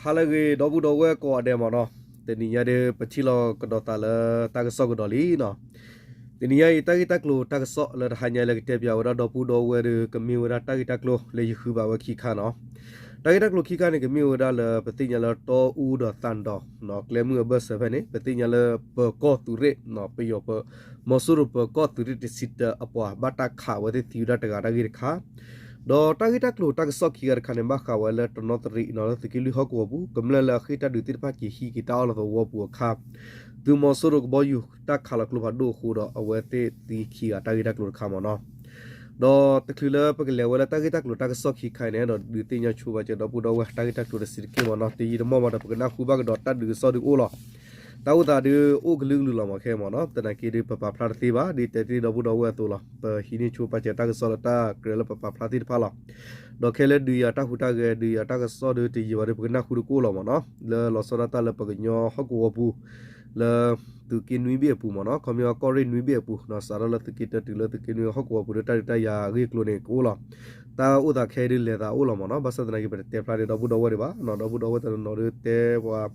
ဟါလၢအဂ့ၤ ဒီပုၢ်ဒီဝဲၢ်ကိးဂၤဒဲးမ့ၢ်နီၤ, တနံၤညါဒီး ပထံၣ်လိာ်ကဒီးသးလၢတၢ်ကစီၣ်ကဒီးလံနီၤ. တနံၤညါအံၤ တၢ်ဂ့ၢ်တၢ်ကျိၤတၢ်ကစီၣ်လၢတဟါညါလၢကတဲပၠးဝဲဒၣ်ဒီပုၢ်ဒီဝဲၢ်ဒီး ကမ့ၢ်ဝဲဒၣ်တၢ်ဂ့ၢ်တၢ်ကျိၤလၢယဃုဘၣ်ဝဲခံခါနီၤ. တၢ်ဂ့ၢ်တၢ်ကျိၤခံခါန့ၣ် ကမ့ၢ်ဝဲဒၣ်လၢပသ့ၣ်ညါလၢတီအူဒီးသးဒီး ကျဲမုၢ်အဘၢၣ်စၢၤဖဲန့ၣ် ပသ့ၣ်ညါလၢပၢၤကီၢ်သုးရ့ၣ် ပယီၤပ မီၤစိရိၤပၢၤကီၢ်သုးရ့ၣ်တဆံတၢ အပှၤဘၣ်တၢ်ခးဝဲသ့ၣ်သံဝဲဒၣ်တဂၤတၢ်ဂ့ၢ်တခါ, ဒီးတၢ်ဂ့ၢ်တၢ်ကျိၤတၢ်ကစီၣ်ခံဂၤတခါန့ၣ် ဘၣ်ဃးဝဲလၢတနီသရံးနီၤ လၢသုးက့လွံၢ်ဟီၣ်ကဝီၤပူၤ ကမျၢၢ်လၢအဃ့ၢ်တၢ်ဒုးသ့ၣ်တဖၣ်က့ၤဟံးက့ၤတၢ်အီၣ်လၢသဝီပူၤအခါ သုးမီၤစိရိၤကဘီယူၤတၢ်ခးလီၤကျိဖးဒိၣ်အဃိဒီး အဝဲသ့ၣ်သံခံဂၤတၢ်ဂ့ၢ်တၢ်ကျိၤတခါမ့ၢ်နီၤ. ဒီးတချုးလၢပကလဲၤဝဲလၢတၢ်ဂ့ၢ်တၢ်ကျိၤတၢ်ကစီၣ်ခံခါအံၤန့ၣ် အဲၣ်ဒိးဒုးသ့ၣ်ညါဆိပာ်စၢၤဒီပုၢ်ဒီဝဲၢ်တၢ်ဂ့ၢ်တၢ်ကျိၤတဆံးတက့ၢ်မ့ၢ်နီၤ. တယံာ်တမီၢ်ဘၣ်ဒီး ပကနၢ်ဟူဘၣ်ကဒီးတၢ်ဒုးကစီၣ်ဒုးအိၣ်လီၤ. တၢ်အိၣ်သးဒုးအိၣ်ကလုာ်ကလုာ်လီၤမ့ၢ်ခဲမ့ၢ်နီၤ. သနာ်က့ဒုးပပာ်ဖျါတသ့ဘၣ် ဒ်တဲတ့ၢ်ဒီပုၢ်ဒီဝဲၢ်အသိးလီၤ. ပဟံးန့ၢ်ဆိပာ်စၢၤတၢ်ကစီၣ်လၢတၢ်ကြၢးလၢပပာ်ဖျါသ့ၣ်တဖၣ်လီၤ. ဒီးခဲလၢဒုးယၤတၢ်ဟူးတၢ်ဂဲၤ ဒုးယၤတၢ်ကစီၣ်ဒုးတယံာ်ဘၣ်ဒီး ပကနၢ်ဟူတကအိၣ်လီၤမ့ၢ်နီၤ. လၢလီၤဆီဒၣ်တၢ်လၢပကညီဟီၣ်ကဝီၤပူၤ လၢသုးက့နွံဘ့ၣ်အပူၤမ့ၢ်နီၤ, ခီပညီကီၢ်ရ့ၣ်နွံဘ့ၣ်အပူၤနီၤ, စးထီၣ်လၢသုးက့တၢတုၤလၢသုးက့နွံဟီၣ်ကဝီၤပူၤဒီးတၢ်ဒုးတၢ်ယၤအဂ့ၢ်အကျိၤန့ၣ် ကအိၣ်လီၤ. တၢ်အိၣ်သးခဲဒုးလဲၤသးအိၣ်လီၤမ့ၢ်နီၤ. ဘၣ်ဆၣ်သနာ်က့ ပတတဲဖျါန့ၣ် ဒီပုၢ်ဒီဝဲၢ်ဒံးဘၣ်နီၤ. ဒီပုၢ်ဒီဝဲၢ်တနီၤနီၤဒုးတဲပှၤ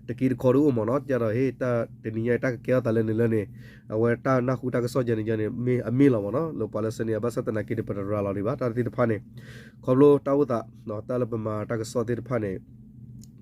တက့တခီဒုးအိၣ်မ့ၢ်နီၤ. ကဒီးဟ့ၣ်တၢ်တနံၤညါအံၤ တၢ်ကကဲထီၣ်သးလၢန့ၣ်လၢန့ၣ် အဝဲတၢ်နၢ်ဟူတၢ်ကစီၣ်ယဲန့ၣ်ယဲန့ၣ် မ့ၢ်အမ့ၢ်လီၤမ့ၢ်နီၤ. လၢပှၤလၢဆၢန့ၣ် ဘၣ်ဆၣ်သနာ်က့ဒုး ပတရၤလီၤဒံးဘၣ် တၢ်သ့ၣ်တဖၣ်န့ၣ် ခီဖျိတၢ်အိၣ်သး တၢ်လၢပမၤတၢ်ကစီၣ်သ့ၣ်တဖၣ်န့ၣ်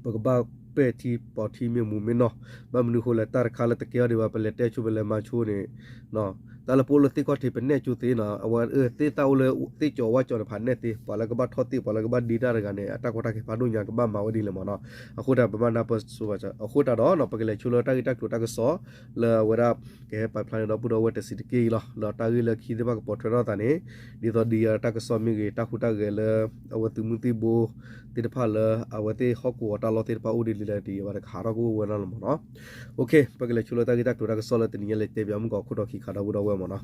ပကဘၣ်ပဲာ်ထံပီၤထံမ့ၢ်မူမ့ၢ်နီၢ်, ဘၣ်မနုၤအဃိလဲၣ် တၢ်တခါလၢတကဲထီၣ်ဒံးဘၣ် ပလဲၤတဲဆိ ပလဲၤမၤဆိန့ၣ် တၢ်လၢပအိၣ်လၢသ့ၣ်ခီၣ်ထံး ပနဲၣ်ကၠိသ့နီၤ, အဝဲသ့ၣ်သၣ်အိၣ်လၢသ့ၣ်ကၠီၤဝၣ်ကၠီၤန့ၣ် ဖးနဲၣ်သ့, ပှၤလၢကဘၣ်ထီၣ်သ့ၣ် ပှၤလၢကဘၣ်ဒ့တၢ်တဂၤန့ၣ် အတၢ်ကီတၢ်ခဲဖးဒိၣ်ညါ ကဘၣ်မၤဝဲဒ်လဲၣ်မ့ၢ်နီၤ. အဃိတၢ်ပမၤနၢ်ပၢၢ်ဆိဘၣ်စၢၤ အဃိတၢ်ဒီး ပကလဲၤဆိလၢတၢ်ဂ့ၢ်တၢ်ကျိၤတၢ်ကစီၣ် လၢအဝဲဒၣ် ကဟဲပာ်ဖျါန့ၢ်ဒီပုၢ်ဒီဝဲၢ်တဆံးတက့ၢ်အံၤလီၤ. ဒီးတၢ်ဂ့ၢ်လၢခံသ့ၣ်တဖၣ်ကပိာ်ထွဲထီၣ်သးန့ၣ် ဒ်သိးဒုးယၤတၢ်ကစီၣ်မ့ၢ်ဂ့ၤ တၢ်ဟူးတၢ်ဂဲၤလၢ အဝဲသုးမုၢ်သံၣ်ဘိ သ့ၣ်တဖၣ်လၢ အဝဲသ့ၣ်ဟီၣ်ကဝီၤတၢ်လီၢ်သ့ၣ်တဖၣ်အိၣ်ဒ်လဲၣ်ဒ်လဲၣ် တယံာ်ဘၣ်တခါထီၣ်ကအိၣ်ဝဲဒၣ်လီၤမ့ၢ်နီၤ. ပကလဲၤဆိလၢတၢ်ဂ့ၢ်တၢ်ကျိၤတၢ်ကစီၣ်လၢတနံၤညါ လဲၤတဲပၠးမုၢ်ကီၢ်ခိၣ်တီခံခါဒီပုၢ်ဒီဝဲၢ်မ့ၢ်နီၤ.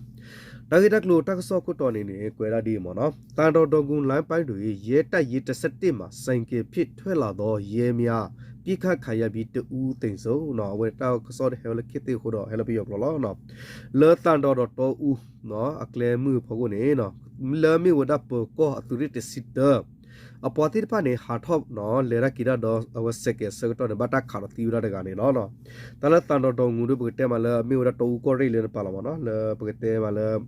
တၢ်ဂ့ၢ်တၢ်ကျိၤတၢ်ကစီၣ်ခိၣ်တီန့ၣ်န့ၣ် ကွဲးဒၣ်ဒ်အံၤမ့ၢ်နီၤ, သံတောင်တောင်ငူ လိုင်းပိုင်းတွင် ရဲတပ်ရင်း တစ်ဆယ့်တစ်မှာ ဆိုင်ကယ်ဖြင့် ထွက်လာသော ရဲများ ပစ်ခတ်ခံရပြီး တစ်ဦးသေဆုံးနီၤ, အဝဲတၢ်ကစီၣ်တဟဲဝဲလၢခံသ့ၣ်အဃိဒီး ဟဲလၢပယီၤကျိာ်လီၤ. လၢသံတောင်ဒီးတီအူ အကျဲမုၢ်ဖီခိၣ်န့ၣ် လၢမ့ၢ်ဝဲဒၣ်ပၢၤကီၢ်အသုးရ့ၣ်တဆံတၢ အပှၤသ့ၣ်တဖၣ်န့ၣ် ဟးထီၣ်နီၤ လဲၤတၢ်က့ၤတၢ်ဒီး အဝဲစဲးကဲးအဆၢကတီၢ်န့ၣ် ဘၣ်တၢ်ခးဒီးသံဝဲဒၣ်တဂၤန့ၣ်လီၤ. တၢ်လၢသံတောင်တောင်ငူဒီး ပကတဲမးလၢအမ့ၢ်ဝဲဒၣ်တီအူကီၢ်ရ့ၣ်လၢနပၤလီၤမ့ၢ်နီၤ, လၢပကတဲမးလၢ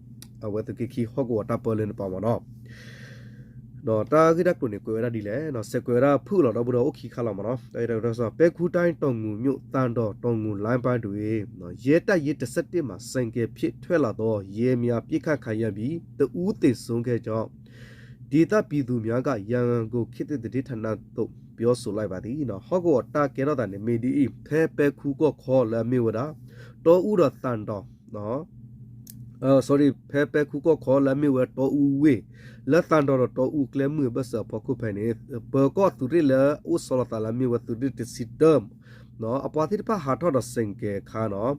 အဝဲသုးက့ခံဟီၣ်ကဝီၤတၢ်ပၢလၢနပၤမ့ၢ်နီၤ. ဒီးတၢ်ဂ့ၢ်တၢ်ကျိၤန့ၣ် ကွဲးဝဲဒၣ်ဒ်လဲၣ်, စဲးကွဲးဝဲဒၣ်ဖုၣ်လီၤဒီပုၢ်ဒီဝဲၢ်အိၣ်ခံခါလီၤမ့ၢ်နီၤ. တၢ်ဂ့ၢ်တၢ်ကျိၤ ပဲခူးတိုင်း တောင်ငူမြို့ သံတောင်တောင်ငူ လိုင်းပိုင်းတွင် ရဲတပ်ရင်း တစ်ဆယ့်တစ်မှာ ဆိုင်ကယ်ဖြင့် ထွက်လာသော ရဲများ ပစ်ခတ်ခံရပြီး တစ်ဦးသေဆုံးခဲ့ကြောင်း ဒေသပြည်သူများက ရန်ကုန်ခေတ်သစ်သတင်းဌာနသို့ ပြောဆိုလိုက်ပါသည်နီၤ. ဟီၣ်ကဝီၤတၢ်ကဲထီၣ်သးန့ၣ် မ့ၢ်ဒ်အံၤ, ဖဲပဲခူးကီၢ်ခီလၢအမ့ၢ်ဝဲဒၣ် တီအူဒီးသံတောင် sorry ဖဲပဲခူးကီၢ်ခီလၢအမ့ၢ်ဝဲတီအူဝ့ၢ် လၢသံတောင်ဒီးတီအူကျဲမုၢ်အဘၢၣ်စၢၤအဖီခိၣ်ဖဲန့ၣ် ပၢၤကီၢ်သုးရ့ၣ်လၢအိၣ်ဆီလီၤသးလၢအမ့ၢ်ဝဲသုးရ့ၣ်တဆံတၢ အပှၤသ့ၣ်တဖၣ်ဟးထီၣ်ဒီးစဲးကဲးအခါနီၤ,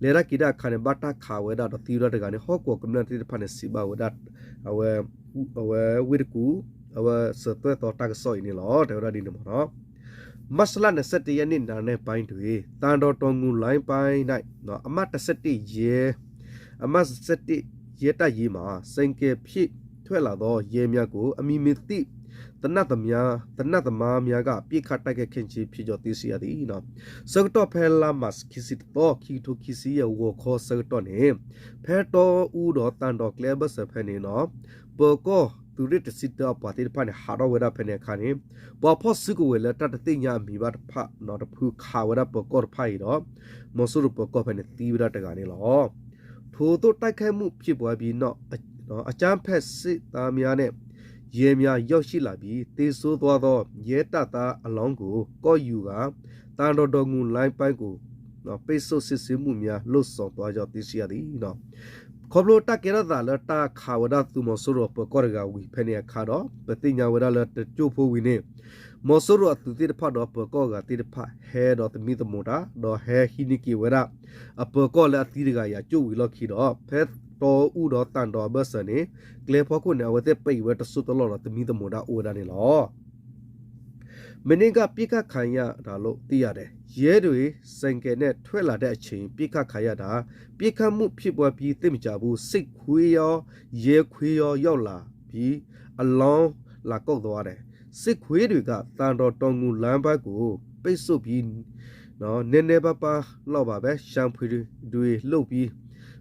လဲၤတၢ်က့ၤတၢ်အခါန့ၣ် ဘၣ်တၢ်ခးဝဲဒၣ်ဒီးသံဝဲဒၣ်တဂၤန့ၣ် ဟီၣ်ကဝီၤကမျၢၢ်သ့ၣ်တဖၣ်န့ၣ် စံးဘၣ်ဝဲဒၣ် အဝဲ အဝဲဝ့ၢ်တကူၣ် အဝဲစၢၤသွဲၣ်သီတၢ်ကစီၣ်အံၤန့ၣ်လီၤ. တဲဝဲဒၣ်ဒ်န့ၣ်မ့ၢ်နီၤ. မတ်လ နှစ်ဆယ့်တစ်ရက်နေ့ နံနက်ပိုင်းတွင် သံတောင်တောင်ငူ လိုင်းပိုင်း၌ အမှတ်တစ်ဆယ့်တစ် ရဲ အမှတ်တစ်ဆယ့်တစ် ရဲတပ်ရင်းမှာ ဆိုင်ကယ်ဖြင့် ထွက်လာသော ရဲများကို အမည်မသိ သေနတ်သမား သေနတ်သမားများက ပစ်ခတ်တိုက်ခိုက်ခဲ့ခြင်း ဖြစ်ကြောင်း သိရှိရသည်. ဆၢကတီၢ်ဖဲလါမၢ်ၡး ခံဆံတသီ ခံကထိခံဆံယဲၢ် ဂီၤခီဆၢကတီၢ်န့ၣ် ဖဲတီအူဒီးသံတောင်ကျဲအဘၢၣ်စၢၤဖဲန့ၣ်နီၤ ပၢၤကီၢ်သုးရ့ၣ်တဆံတၢအပှၤသ့ၣ်တဖၣ်န့ၣ် ဟးထီၣ်ဝဲဒၣ်ဖဲန့ၣ်အခါန့ၣ် ပှၤဖီၣ်စုကဝဲၤလၢတၢ်တသ့ၣ်ညါအမံၤဘၣ်တဖၣ်နီၤ တဖုခးဝဲဒၣ်ပၢၤကီၢ်တဖၣ်အံၤဒီး မီၤစိရိၤပၢၤကီၢ်ဖဲန့ၣ်သံဝဲဒၣ်တဂၤန့ၣ်လီၤ. ထိုသို့တိုက်ခိုက်မှုဖြစ်ပွားပြီးနောက် အကြမ်းဖက်စစ်သားများနဲ့ ရဲများရောက်ရှိလာပြီး သေဆုံးသွားသော ရဲတပ်သားအလောင်းကို ကောက်ယူကာ သံတောင်တောင်ငူ လိုင်းပိုင်းကို ပိတ်ဆို့စစ်ဆေးမှုများ လုပ်ဆောင်သွားကြောင်း သိရှိရသည်. ခီဖျိတၢ်ကဲထီၣ်သးလၢတၢ်ခးဝဲဒၣ်သုးမီၤစိရိၤပၢၤကီၢ်တဂၤဝံၤဖဲန့ၣ်အခါဒီး ပသ့ၣ်ညါဝဲဒၣ်လၢတကၠိၢ်ဖိဝံၤန့ၣ် မီၤစိရိၤအသုးသ့ၣ်တဖၣ်ဒီးပၢၤကီၢ်အဂၤသ့ၣ်တဖၣ် ဟဲဒီးသမံသမိးတၢ် ဒီးဟဲဟံးန့ၢ်က့ၤဝဲဒၣ် အပၢၤကီၢ်လၢအသံတဂၤအံၤအကၠိၢ်ဝံၤလီၢ်ခံဒီး ဖဲတီအူဒီးသံတောင်အဘၢၣ်စၢၤန့ၣ် ကျဲဖီခိၣ်န့ၣ် အဝဲသ့ၣ်ပံးဝဲတစိၢ်တလီၢ်ဒီးသမံသမိးတၢ်အိၣ်ဝဲဒၣ်န့ၣ်လီၤ. မနေ့က ပစ်ခတ်ခံရတာလို့ သိရတယ်. ရဲတွေ ဆိုင်ကယ်နဲ့ ထွက်လာတဲ့အချိန် ပစ်ခတ်ခံရတာ ပစ်ခတ်မှုဖြစ်ပွားပြီး သိပ်မကြာဘူး စစ်ခွေးရော ရဲခွေးရော ရောက်လာပြီး အလောင်းလာကောက်သွားတယ်. စစ်ခွေးတွေက သံတောင်တောင်ငူလမ်းပိုင်းကို ပိတ်ဆို့ပြီး နည်းနည်းပါးပါးလောက်ပါပဲ ရှမ်းခွေတွေလုပ်ပြီး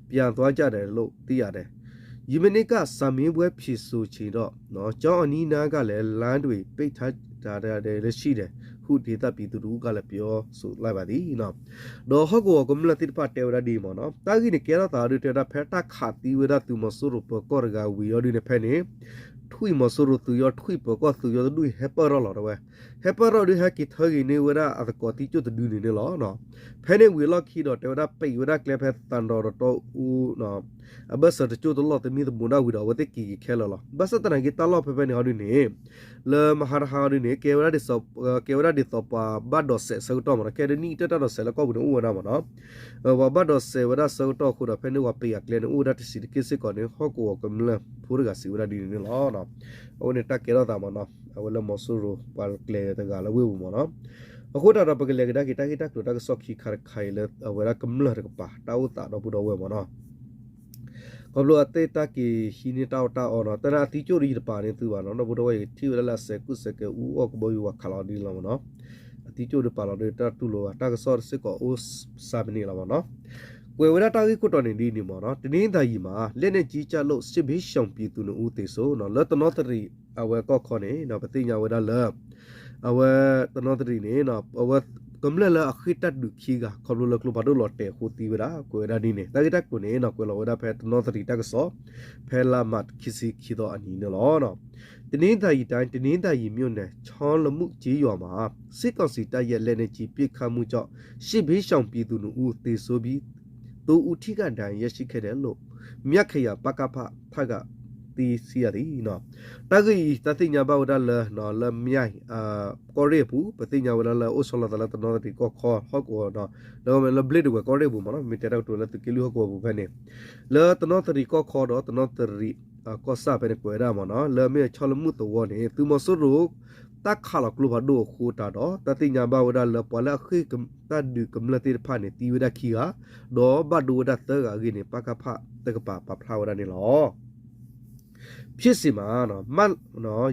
ပြန်သွားကြတယ်လို့ သိရတယ်။ ယမနေ့က စာမေးပွဲဖြေဆိုချိန်တော့ ကျောင်းအနီးနားကလည်း လမ်းတွေပိတ်ထားတာလည်းရှိတယ်ဟု ဒေသပြည်သူတစ်ဦးကလည်း ပြောဆိုလိုက်ပါသည်. ဒီးဟီၣ်ကဝီၤကမျၢၢ်သ့ၣ်တဖၣ်တဲဝဲဒၣ်ဒ်အံၤမ့ၢ်နီၤ, တၢ်ဂ့ၢ်န့ၣ်ကဲထီၣ်သးဒုး တဲဝဲဒၣ် ဖဲတၢ်ခးသံဝဲဒၣ်သုးမီၤစိရိၤပၢၤကီၢ်တဂၤဝံၤအီၤဒုးန့ၣ် ဖဲန့ၣ် ထွံၣ်မီၤစိရိၤသုးယီၤ ထွံၣ်ပၢၤကီၢ်သုးယီၤတဒူၣ်အံၤ ဟဲပၢၢ်ထီၣ်လီၤတဲဝဲ, ဟဲပၢၢ်ထီၣ်ဒုး ဟဲက့ၤထၢက့ၤန့ၢ်ဝဲဒၣ်အသကိးသံကၠိၣ်တဒုန့ၣ်န့ၣ်လီၤ. ဖဲန့ၣ်ဝံၤအလီၢ်ခံဒီး တဲဝဲဒၣ် ပိတ်ဝဲဒၣ်ကျဲဖဲသံတောင်တောင်ငူ အဘၢၣ်စၢၤတကၠိၣ်တလီၢ် သမံသမိးဒၣ်ဝံၤဒီး အဝဲသ့ၣ်က့ၤက့ၤခဲလၢာ်လီၤ. ဘၣ်ဆၣ်သနာ်က့ တၢ်လီၢ်ဖဲဖဲန့ၣ်အီၤဒုးန့ၣ် လၢမဟါတဟါအီၤဒုးန့ၣ် ကဲဝဲဒၣ်ဒ်သိး ကဲဝဲဒၣ်ဒ်သိးပှၤဘၣ်ဒိးစဲးအဆၢကတီၢ်မ့ၢ်နီၤ, ခဲဒၣ်နံၣ်အတၢ်ဒိးစဲးလၢကီၢ်ပူၤန့ၣ်အိၣ်ဝဲဒၣ်မ့ၢ်နီၤ, ပှၤဘၣ်ဒိးစဲးဝဲဒၣ်အဆၢကတီၢ်အဃိဒီး ဖဲန့ၣ်ပှၤပိတ်အကျဲန့ၣ် အိၣ်ဝဲဒၣ်တဆံးတက့ၢ်စ့ၢ်ကီးန့ၣ် ဟီၣ်ကဝီၤကမျၢၢ်ဖိတဂၤစံးဝဲဒၣ်ဒ်န့ၣ်န့ၣ်လီၤ. အဝဲန့ၣ်တၢ်ကဲထီၣ်သးမ့ၢ်နီၤ, အဝဲလၢမီၤစိရိၤပှၤကျဲၤတဂၤလၢဝ့ၢ်ပူၤမ့ၢ်နီၤ. အဃိသတးဒီး ပကလဲၤကဒါက့ၤတၢ်ဂ့ၢ်တၢ်ကျိၤတၢ်ကစီၣ်ခံခါတခါအံၤလၢ အဝဲဒၣ်ကမျၢၢ်တကပၤ တၢ်အိၣ်သးဒီပုၢ်ဒီဝဲၢ်မ့ၢ်နီၤ. ခီဖျိအသ့ၣ်တၢ်က့ၤဟံးန့ၢ်တၢ်အီၣ်တၢ်အီနီၤ, တၢ်န့ၣ်အသံကၠိၣ်ဒ်ယတပာ်န့ၢ်သုဘၣ်နီၤ, ဒီပုၢ်ဒီဝဲၢ် ယကထံၣ်ဝဲဒၣ်လၢအစဲးကူၣ်စဲးကဲၤအူအီၣ်ကဘီယူၤဝဲခးလီၤဒ်လီၤမ့ၢ်နီၤ, အသံကၠိၣ်ဒ်ပာ်လီၤဒ်တၢ်တူၢ်လိာ်ဘၣ်, တၢ်ကစီၣ်စ့ၢ်ကီးအိၣ်စးမနံၤလီၤမ့ၢ်နီၤ. ကွဲးဝဲဒၣ်တၢ်ဂ့ၢ်ခိၣ်တီန့ၣ်ဒ်န့ၣ်မ့ၢ်နီၤ, တနင်္သာရီမှာ လက်နက်ကြီးကျလို့ စစ်ဘေးရှောင်ပြည်သူနှစ်ဦးသေဆုံးနီၤ, လၢတနီသရံၣ် အဝဲကီၢ်ခီန့ၣ်နီၤ, ပသ့ၣ်ညါဝဲဒၣ်လၢ အဝဲတနီသရံၣ်န့ၣ် အဝဲကမျၢၢ်လၢအဃ့ၢ်တၢ်ဒုးခံဂၤ ခီဖျိလၢကျိဖးဒိၣ်လီၤတဲာ်အဃိသံဝဲဒၣ် ကွဲးဝဲဒၣ်ဒ်န့ၣ်, တၢ်ဂ့ၢ်တၢ်ကျိၤန့ၣ်နီၤ ကွဲးလီၤဝဲဒၣ်ဖဲတနီသရံၣ်တၢ်ကစီၣ် ဖဲလါမးခံဆံခံသီအနံၤန့ၣ်လီၤ. တနင်္သာရီတိုင်း တနင်္သာရီမြို့နယ် ချောင်းလမုကျေးရွာမှာ စစ်ကောင်စီတပ်ရဲ့ လက်နက်ကြီးပစ်ခတ်မှုကြောင့် စစ်ဘေးရှောင်ပြည်သူနှစ်ဦးသေဆုံးပြီး သုံးဦးထိခိုက်ဒဏ်ရာရရှိခဲ့တယ်လို့ မြခရိုင် ပကဖ ဘက်က သိရှိရသည်. တၢ်ဂ့ၢ်အံၤ တၢ်သ့ၣ်ညါဘၣ်ဝဲဒၣ်လၢ လၢမၠၢ် ကီၢ်ရ့ၣ်အပူၤ, ပသ့ၣ်ညါဝဲဒၣ်လၢအိၣ်ဆီလီၤသးလၢတနီသရံၣ်ကီၢ်ခီဟီၣ်ကဝီၤဒီး လၢ လၢဘျ့ဒဝဲၢ်ကီၢ်ရ့ၣ်အပူၤမ့ၢ်နီၤ, မ့ၢ်တဲတၢ်ကတိၤလၢသုးက့လွံၢ်ဟီၣ်ကဝီၤပူၤဖဲန့ၣ်, လၢတနီသရံၣ်ကီၢ်ခီဒီးတနီသရံၣ် ကီၢ်ဆၣ်ဖဲန့ၣ်ကွဲးဝဲဒၣ်မ့ၢ်နီၤ, လၢအမ့ၢ်ဆီလမုၢ်သဝီန့ၣ် သုးမီၤစိရိၤ တၢ်ခးလီၤကျိဖးဒိၣ်အဃိတးဒီး တၢ်သ့ၣ်ညါဘၣ်ဝဲဒၣ်လၢပှၤလၢအဃ့ၢ်တၢ်ဒုးကမျၢၢ်သ့ၣ်တဖၣ်န့ၣ် သံဝဲဒၣ်ခံဂၤ, ဒီးဘၣ်ဒိဝဲဒၣ်သၢဂၤအဂ့ၢ်န့ၣ် ပကဖ တကပၤပာ်ဖျါဝဲဒၣ်န့ၣ်လီၤ. ဖြစ်စဉ်မှာ မ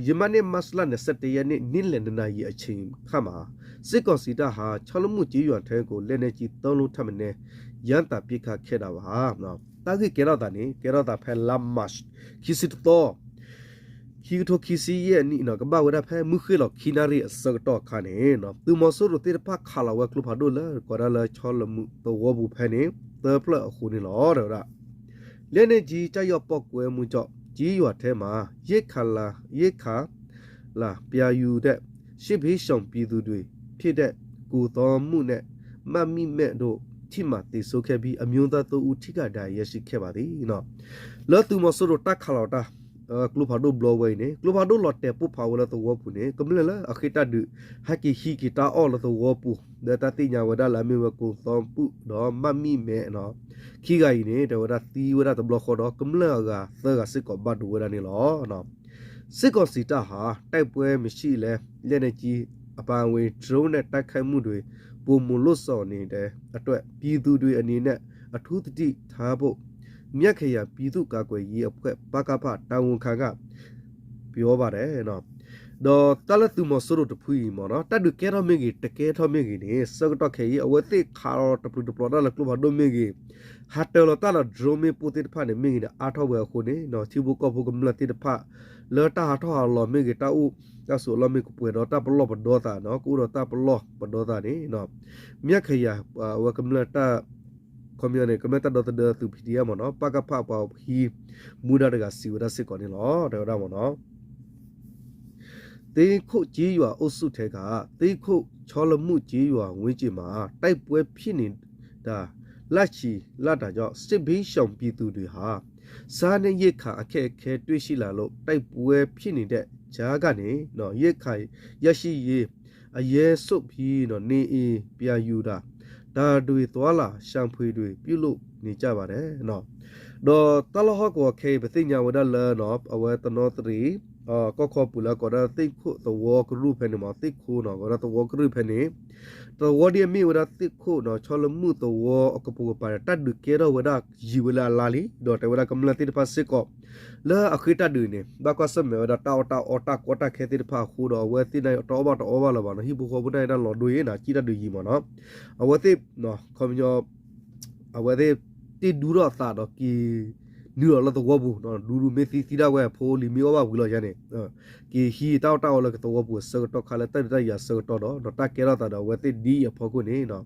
ယမနေ့ မတ်လ နှစ်ဆယ့်တစ်ရက်နေ့ နေ့လယ် နှစ်နာရီအချိန်ခန့်မှာ စစ်ကောင်စီတပ်ဟာ ချောင်းလမုကျေးရွာထဲကို လက်နက်ကြီး သုံးလုံးထက်မနည်း ရမ်းသမ်းပစ်ခတ်ခဲ့တာပါ. တၢ်ဂ့ၢ်ကဲထီၣ်သးန့ၣ် ကဲထီၣ်သးဖဲလါမး ခံဆံတသီ ခံကထိခံဆံယဲၢ်နံၣ်နီၤ, ကဘၣ်ဝဲဒၣ်ဖဲမုၢ်ဃ့ၢ်လီၤခံနၣ်ရံၣ်အဆၢကတီၢ်အခါန့ၣ် သုးမီၤစိရိၤသ့ၣ်တဖၣ်ခးလီၤဝဲကျိဖးဒိၣ်လၢ ကိးဒၣ်လၢဆီလမုၢ်သဝီပူၤဖဲန့ၣ် သၢဖျၢၣ်အဃိန့ၣ်လီၤ တဲဝဲဒၣ်. လက်နက်ကြီးကျရောက်ပေါက်ကွဲမှုကြောင့် ကျေးရွာထဲမှာ ရိက္ခာလာ ရိက္ခာလာ ပြန်ယူတဲ့ စစ်ဘေးရှောင်ပြည်သူတွေဖြစ်တဲ့ ကိုသောင်းမုနဲ့ မမီမဲတို့ ထိမှန်သေဆုံးခဲ့ပြီး အမျိုးသားသုံးဦး ထိခိုက်ဒဏ်ရာရရှိခဲ့ပါသည်. လၢသုးမီၤစိရိၤတၢ်ခးလီၤတၢ် ကျိဖးဒိၣ်ဘျီဝဲအံၤန့ၣ် ကျိဖးဒိၣ်လီၤတဲာ်ပိၢ်ဖးဝဲလၢသဝီပူၤန့ၣ် ကမျၢၢ်လၢအဃ့ၢ်တၢ်ဒုး ဟဲက့ၤဟံးက့ၤတၢ်အီၣ်လၢသဝီပူၤ လၢတၢ်သ့ၣ်ညါဝဲဒၣ်လၢအမ့ၢ်ဝဲ ကိုသောင်းမု ဒီး မမီမဲ ခံဂၤအံၤန့ၣ် တဲဝဲဒၣ်သံဝဲဒၣ်တဘျီဃီဒီး ကမျၢၢ်အဂၤသၢဂၤစ့ၢ်ကီးဘၣ်ဒိဝဲဒၣ်န့ၣ်လီၤ. စစ်ကောင်စီတပ်ဟာ တိုက်ပွဲမရှိလ့ လက်နက်ကြီးအပါအဝင် ဒရုန်းနဲ့ တိုက်ခိုက်မှုတွေ ပိုမိုလုပ်ဆောင်နေတဲ့အတွက် ပြည်သူတွေအနေနဲ့ အထူးသတိထားဖို့ မၠၣ်ခရိုင် ပြည်သူ့ကာကွယ်ရေးအဖွဲ့ ပကဖ တာဝန်ခံက ပြောပါတယ် ဒီးတၢ်လၢသုးမီၤစိရိၤတဖုအံၤမ့ၢ်နီၤ တၢ်ဒုးကဲထီၣ်မ့ၢ်ဂ့ၤ တကဲထီၣ်မ့ၢ်ဂ့ၤန့ၣ် ဆၢကတီၢ်ခဲအံၤ အဝဲသ့ၣ်ခးလီၤတပျုာ်တပျီၤတၢ်လၢကျိဖးဒိၣ်မ့ၢ်ဂ့ၤ, ဟးတၢၤလီၤတၢ်လၢ drone မ့ၣ်ပိၢ်သ့ၣ်တဖၣ်န့ၣ်မ့ၢ်ဂ့ၤန့ၣ် အါထီၣ်ဝဲအဃိန့ၣ် ထံဖိကီၢ်ဖိကမျၢၢ်သ့ၣ်တဖၣ် လၢတၢ်ဟးထီၣ်ဟးလီၤမ့ၢ်ဂ့ၤ တၢ်အိၣ်တၢ်ဆိးအလီၢ်မ့ၢ်ကပှဲၤဒီးတၢ်ပလီၢ်ပဒီသးနီၤ ကအိၣ်ဒီးတၢ်ပလီၢ်ပဒီသးန့ၣ် မၠၣ်ခရိုင် အဝဲကမျၢၢ်တၢ် ခီပညီန့ၣ် ကမျၢၢ်တၢ်ဒီသဒၢသုး PDF မ့ၢ်နီၤ ပကဖပှၤဟံးမူဒါတဂၤစံးဝဲဒၣ်စ့ၢ်ကီးန့ၣ်လီၤ တဲဝဲဒၣ်မ့ၢ်နီၤ. သင်းခိတ်ကျေးရွာအုပ်စုထဲက သင်းခိတ်ချော်လမုကျေးရွာဝန်းကျင်မှာ တိုက်ပွဲဖြစ်နေတာ လချီလာတာကြောင့် စစ်ဘေးရှောင်ပြည်သူတွေဟာ စားနပ်ရိက္ခာအခက်အခဲတွေ့ရှိလာလို့ တိုက်ပွဲဖြစ်နေတဲ့ကြားကနေ ရိက္ခာရရှိရေး အရဲစွန့်ပြီး နေအိမ်ပြန်ယူတာ တံတားတွေသွားလာ ရှာဖွေတွေ ပြုလုပ်နေကြပါတယ် ဒီးတၢ်လီၢ်ဟီၣ်ကဝီၤခဲအံၤ ပသ့ၣ်ညါဝဲဒၣ်လၢ အဝဲတနီသရံၣ် ကီၢ်ခီပူၤလၢကိးဒၣ်သ့ၣ်ခိၣ်သဝီကရူၢ်ဖဲန့ၣ်မ့ၢ် သ့ၣ်ခိၣ်နီၤ ကိးဒၣ်သဝီကရူၢ်ဖဲန့ၣ် သဝီဒ်အမ့ၢ်ဝဲဒၣ်သ့ၣ်ခိၣ်နီၤ ဆီလမုၢ်သဝီအကပိာ်ကပၤန့ၣ် တၢ်ဒုးကဲထီၣ်ဝဲဒၣ်ယံာ်ဝဲလၢအလါလံ ဒီးတဲဝဲဒၣ်ကမျၢၢ်သ့ၣ်တဖၣ်စ့ၢ်ကီး လၢအဃ့တၢ်ဒုးန့ၣ် ဘၣ်ကွၢ်ဆၢၣ်မဲာ်ဝဲဒၣ်တၢ်အီၣ်တၢ်အီတၢ်ကီတၢ်ခဲသ့ၣ်တဖၣ်အဃိဒီး အဝဲသ့ၣ်န့ၣ်တအီၣ်ဘၣ်တအီဘၣ်လၢၤဘၣ်နီၤ ဟံၣ်ဖိဃီဖိန့ၣ်တၢ်လီၤဒိအံၤနီၤ ကံၣ်တၢ်ဒုးယံာ်မ့ၢ်နီၤ အဝဲသ့ၣ် ခီပညီ အဝဲသ့ၣ်တ့ၢ်ဒူထီၣ်အသးဒီးက့ၤ နုာ်လီၤလၢသဝီပူၤ ဒူဒူမ့ၢ်သံသံဒၣ်ဝဲ ဖိလံၤမ့ၢ်အီၣ်ဘၣ်ဝံၤလီၤယါန့ၣ် က့ၤဟံးတၢ်အီၣ်တၢ်အီလၢကသဝီပူၤအဆၢကတီၢ်ခါလၢတၢ်ဒုးတၢ်ယၤအဆၢကတီၢ်ဒီး ဒီးတၢ်ကဲထီၣ်သးဒီးအဝဲသ့ၣ်ဒ်အံၤအဖီခိၣ်န့ၣ်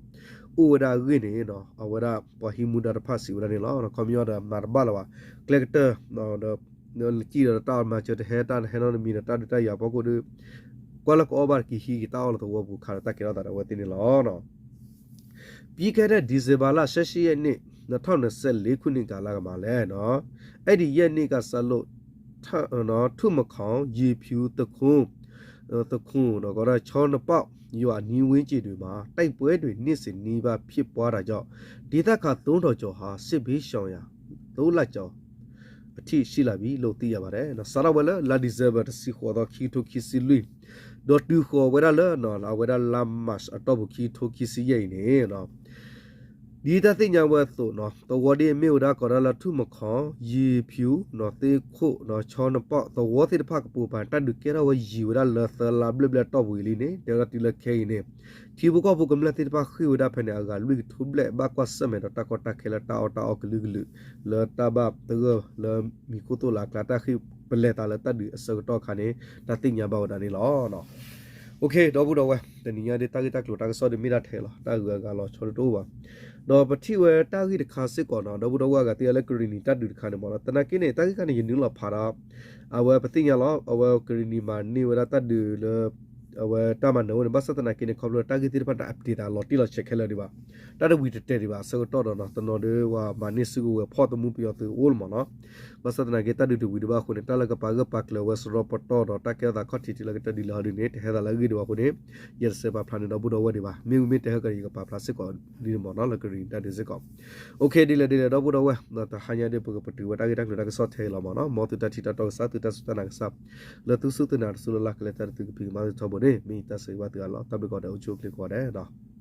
အိၣ်ဝဲဒၣ်အဂ့ၢ်န့ၣ် အဝဲဒၣ်ပှၤဟံးမူဒါတဖၣ်စံးဝဲဒၣ်န့ၣ်လီၤ. ခီပညီဒီးမၤတဘၣ်လၢၤဘၣ် ကျဲကတၢၢ် ဒီး ကံၣ်ဒီးတၢ်အီၣ်မၤစၢၤတဟဲတၢ်ဟဲနီတမံၤဒီးတၢ်ဒုးတၢ်ယၤအဖီခိၣ်ဒီး ကွၢ်လၢကအိၣ်ဘၣ်တက့ၤဟံးက့ၤတၢ်အီၣ်လၢသဝီပူၤခါဒီးတၢ်ကဲထီၣ်သးဒီးအဝဲသ့ၣ်န့ၣ်လီၤ. ပြီးခဲ့တဲ့ ဒီဇင်ဘာလ ဆယ့်ရှစ်ရက်နေ့ နှစ်ထောင့်နှစ်ဆယ့်လေးခုနှစ်က လကမၤလဲၣ်နီၤ အဲဒီရက်နေ့ကစလို့ ထ ထုမခေါင် ရေဖြူ သခွန် သခွန် ဒီးကီးဒၣ် ချောင်းနှစ်ပေါက် ရွာအနီးဝန်းကျင်တွေမှာ တိုက်ပွဲတွေ နေ့စဉ်နီးပါးဖြစ်ပွားတာကြောင့် ဒေသခံ သုံးထောင်ကျော်ဟာ စစ်ဘေးရှောင်ရာ သုံးလကျော်အထိ ရှိလာပြီလို့ သိရပါတယ် စးထီၣ်ဝဲလၢ လါ December တဆံဃိးသီ ခံကထိခံဆံလွံၢ် ဒီးတုၤဃီၤဝဲဒၣ်လၢ အဝဲဒၣ်လါ March အတီၢ်ပူၤ ခံကထိခံဆံယဲၢ်အံၤန့ၣ် ဒ်တၢ်သ့ၣ်ညါဝဲအသိးနီၤ သဝီဒ်အမ့ၢ်ဝဲဒၣ်ကိးဒၣ်လၢ ထုမခေါင် ရေဖြူ သခွန် ချောင်းနှစ်ပေါက် သဝီသ့ၣ်တဖၣ်ကပိာ်ကပၤ တၢ်ဒုးကဲထီၣ်ဝဲယံာ်ဝဲဒၣ်လၢသၢလါဘျဲၣ်ဘျဲၣ်အတီၢ်ပူၤအံၤလံန့ၣ် တဲဝဲဒၣ်တုၤလၢခဲအံၤန့ၣ် ထံဖိကီၢ်ဖိကမျၢၢ်သ့ၣ်တဖၣ်ဃ့ၢ်ဝဲဒၣ်ဖဲန့ၣ် အဂၤလွံၢ်ကထိဘျဲၣ် ဘၣ်ကွၢ်ဆၢၣ်မဲာ်ဒီးတၢ်ကီတၢ်ခဲလၢတၢ်အီၣ်တၢ်အီကလုာ်ကလုာ် လၢတၢ်ဘၣ်သဂၢၢ်လၢမံၤခိၣ်သိၣ်လၢအကျါ တၢ်ဃ့ၢ်ပလဲၤသးလၢတၢ်ဒုးအဆၢကတီၢ်အခါန့ၣ် တၢ်သ့ၣ်ညါဘၣ်ဝဲဒၣ်န့ၣ်လီၤ. အိၣ်ခ့ ဒီပုၢ်ဒီဝဲၢ် တနံၤညါဒ်တၢ်ဂ့ၢ်တၢ်ကျိၤတၢ်ကစီၣ်ဒ်မ့ၢ်ဒၣ်ထဲလီၤ တၢ်ဂုၤအဂၤလီၤဆီဒၣ်တအိၣ်ဘၣ် ဒီးပထံၣ်ဝဲတၢ်ဂ့ၢ်တခါစ့ၢ်ကီးနီၤ ဒီပုၢ်ဒီဝဲၢ်အဂၤသ့ၣ်ညါလၢကရံၣ်နံၤတၢ်ဒုးတခါန့ၣ်မ့ၢ်နီၤ သနာ်က့န့ၣ် တၢ်ဂ့ၢ်ခါန့ၣ် ယနုာ်လီၤဖးဒီး အဝဲပသ့ၣ်ညါလီၤ အဝဲကရံၣ်နံၤမၤန့ၢ်ဝဲဒၣ်တၢ်ဒုးလၢ အဝဲတၢ်မၤနၢၤအိၣ်န့ၣ် ဘၣ်ဆၣ်သနာ်က့န့ၣ် ခီဖျိတၢ်ဂ့ၢ်သ့ၣ်တဖၣ်န့ၣ် update သးလီၤတံၢ်လီၤဆဲးခဲလၢာ်ဒံးဘၣ် တၢ်တဝံၤတတဲာ်ဒံးဘၣ် အဆၢကတီၢ်ဒီးနီၤ တနီၤဒ်ဝဲမၤန့ၢ်စုကဝဲၤဖီၣ်သမူပယီၤသုးအိၣ်လီၤမ့ၢ်နီၤ ဘၣ်ဆၣ်သနာ်က့တၢ်ဒုးတဝံၤဒံးဘၣ်အဃိန့ၣ် တၢ်လၢကပာ်ဂၢၢ်ပာ်ကျၢၤဝဲစရီပတီၢ်ဒီးတၢ်ကဲထီၣ်သးခီၣ်ထံးတုၤလၢကတၢၢ်ဒ်လဲၣ်ဟီဒ်န့ၣ် တဟဲသးလၢအဂ့ၢ်ဒံးဘၣ်အဃိန့ၣ် ယတစဲးပာ်ဖျါန့ၢ်ဒီပုၢ်ဒီဝဲၢ်ဒံးဘၣ် မ့ၢ်ဝံၤမ့ၢ်တဲဟဲကဒီး ယကပာ်ဖျါစ့ၢ်ကီးဒ်န့ၣ်မ့ၢ်နီၤ လၢကရံၣ်နံၤတၢ်ဒုးစ့ၢ်ကီး အိၣ်ခ့ ဒ်လဲၣ်ဒ်လဲၣ် ဒီပုၢ်ဒီဝဲၢ် တဟါညါဒ်ပကပတုာ်ဝဲတၢ်ဂ့ၢ်တၢ်ကျိၤတၢ်ကစီၣ်ထဲအံၤလီၤမ့ၢ်နီၤ မ်သုတၢ်ထံၣ်တၢ်တီကစၢ် သုတၢ်စူၢ်တၢ်နာ်ကစၢ် လၢသုစူၢ်သုနာ်တစူၢ်လၢ်လၢ်ကလဲၤတၢ်ဒ်သုကဖံးကမၤသုထီဘိန့ၣ် မ့ၢ်ယတၢ်ဆၢဂ့ၤဘၣ်သုအါလီၤ တၢ်ဘျုးကိးဂၤဒဲး အိၣ်ဆူၣ်အိၣ်ချ့ကိးဂၤဒဲး